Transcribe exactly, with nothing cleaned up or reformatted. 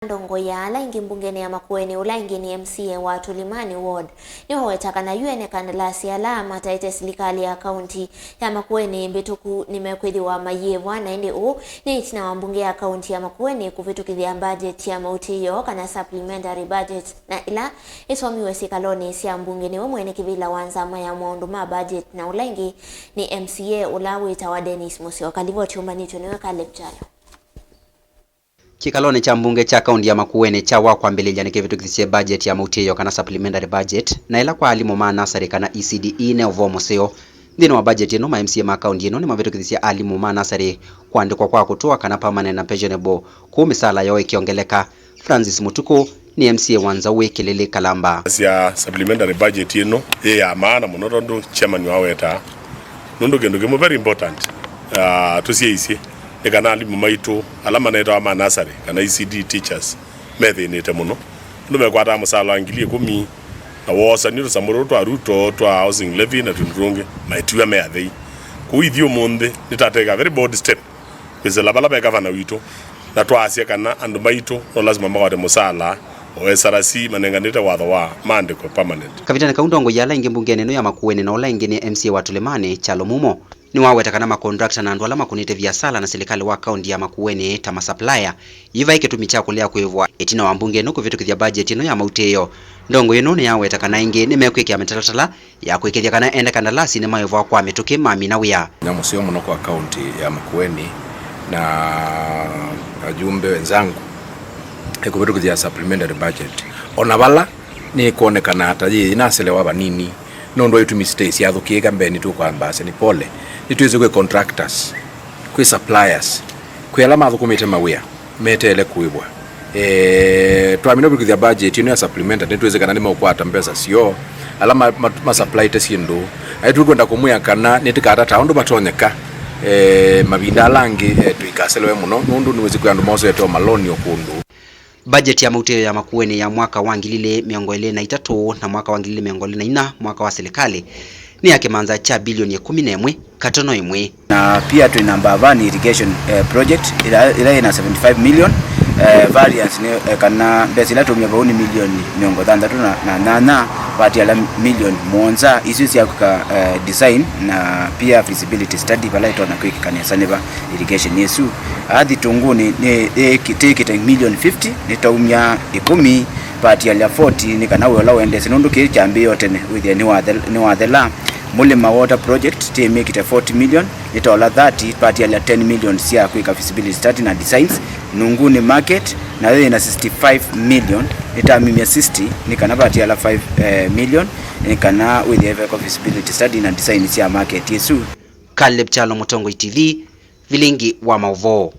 Ndongoi ya ala aingĩ mbungenĩ ya Makueni, ũla ĩngĩ nĩ M C A wa Tulimani Ward, nĩwaweta kana yu ene kandalasi ala mataĩte silikalĩ ya kaunti ya Makueni mbĩtũku nĩmekwĩthĩwa mayĩĩvwa, na ĩndĩ ũũ nĩ ĩtina wa mbunge ya kaunti ya Makueni kũvĩtũkĩthya budget ya mautĩĩo kana supplementary budget, na ĩla ĩsomiwe syĩkalonĩ sya mbunge nĩwe mwene kĩvĩla wa nzama ya maũndũ ma budget, na ũla ĩngĩ nĩ M C A ũla wĩtawa Dennis Musyoka. Livoti yũmbanĩtw'e nĩwe Caleb Kyalo. Kĩkalonĩ kya mbunge kya kaunti ya Makueni kya wa kwambĩlĩlya nĩkĩvĩtũkĩthisye budget ya mautĩĩo kana supplementary budget, na ĩla kwa alimũ ma nasarĩ kana E C D E ne ũvoo mũseo. Nthĩnĩ wa budget ĩno, ma M C A ma kaunti ĩno nĩmavĩtũkĩthisye alimũ ma nasarĩ kũandĩkwa kwa kũtũa kana permanent na pensionable, kũu mĩsaala yoo ĩkĩongeleka. Francis Mũtukũ nĩ M C A wa Nzaũ wĩ Kĩlĩlĩ Kalamba. Sya supplementary budget ĩno yĩ ya maana mũno tondũ chairman wawetaa nũndũ kĩndũ kĩmwe very important, ah, tũsyaisye nĩ kana alimũ maitũ ala manetawa ma nasarĩ kana E C D teachers methĩnĩte mũno, nũndũ mekwataa mũsaala wa ngili ĩkũmi na woosany'a tũsamũ tũtũ twa Ruto twa housing levy na tũndũ tũngĩ, maitiwa me athei. Kũu ithyĩ ũmũnthĩ nĩtateka very bold step kwĩsĩla vala ve gavana witũ, na twaasya kana andũ maitũ no lasima makwate mũsaala o S R C manenganĩte watho wa maandĩko permanent. Kavindanĩ kau, ndongoi ya ala aingĩ mbungenĩ ĩno ya Makueni na ũla ĩngĩ nĩ M C A wa Tulimani, Kyalo Mumo, nĩwaweta kana makondakta na andũ ala makũnĩte viasala na silikalĩ wa kaunti ya Makueni ta masupplier, yu vai kĩtumi kya kũlea kũĩvwa ĩtina wa mbunge ĩno kũvĩtũkĩthya budget ĩno ya mautĩĩo. Ndongoi ĩno nĩyaweta kana aingĩ nĩmekwĩkĩa mĩtalatala ya kũĩkĩĩthya kana ene kandalasi nĩmaĩvwa kwa mĩtũkĩ mamina wĩa. Nĩ mũseo mũno kwa kaunti ya Makueni na ajumbe wenzangu kũvĩtũkĩthya supplementary budget. O na vala nĩkwonekana ta yĩ ĩnaselewa vanini, nũndũ wa itumi sitei syathũkĩĩka mbee, nĩtũkwambasya nĩ pole. Nĩtwĩsĩ kwĩ contractors, kwĩ suppliers, kwĩ ala mathũkũmĩte mawĩa meteele kũĩvwa. Eh, twamina kũvikĩthya budget ĩno ya supplementary, nĩtwĩsĩ kana nĩmeũkwata mbesa syoo ala ma, ma, ma supplyĩte syĩndũ. Aĩ tũkwenda kũmwĩa kana nĩtĩkatata ũndũ vatonyeka, eh, mavinda ala angĩ, eh, tũikaselewe mũno, nũndũ nĩwĩsĩ kwĩ andũ mosete o maloni o kũndũ. Budget ya mautĩĩo ya Makueni ya mwaka wa ngili ilĩ mĩongo ĩlĩ na itatũ na mwaka wa ngili ilĩ mĩongo ĩlĩ na inya, mwaka wa silikalĩ, nĩ ya kĩmanza kya bilioni ĩkũmi na ĩmwe katono ĩmwe. Na pia twĩ na Mbavani irrigation, eh, project ĩla, ĩla ĩna seventy-five million, eh, variance nĩ, eh, kana mbesa ila tũmia vau nĩ milioni mĩongo thanthatũ na, na nyanya, vatiala milioni mũonza, isu sya kwĩka, eh, design na pia feasibility study vala ĩtonya kwĩkĩka nesa nĩ va irrigation ĩsu. Athi tũngũnĩ nĩ, nĩ, nĩ, tĩkĩte million fifty, nĩtaumya ĩkũmi, vatialya forty, nĩ kana wĩa ũla ũendesye, nũndũ kĩĩ kyambĩĩe o tene, wĩthĩa nĩwathel-, nĩwathela. Mulima Water Project, tĩmĩkĩte forty million, nĩtaola thirty, vatialya ten million sya kwĩka feasibility study na designs. Nunguni Market, nayo yĩna sixty-five million, nĩtamimya sixty, nĩ kana vatiala five, eh, million, nĩ kana wĩthĩa ĩvekwa feasibility study na design sya market ĩsu. Caleb Kyalo, Mũtongoi T V, vilingi wa maũvoo.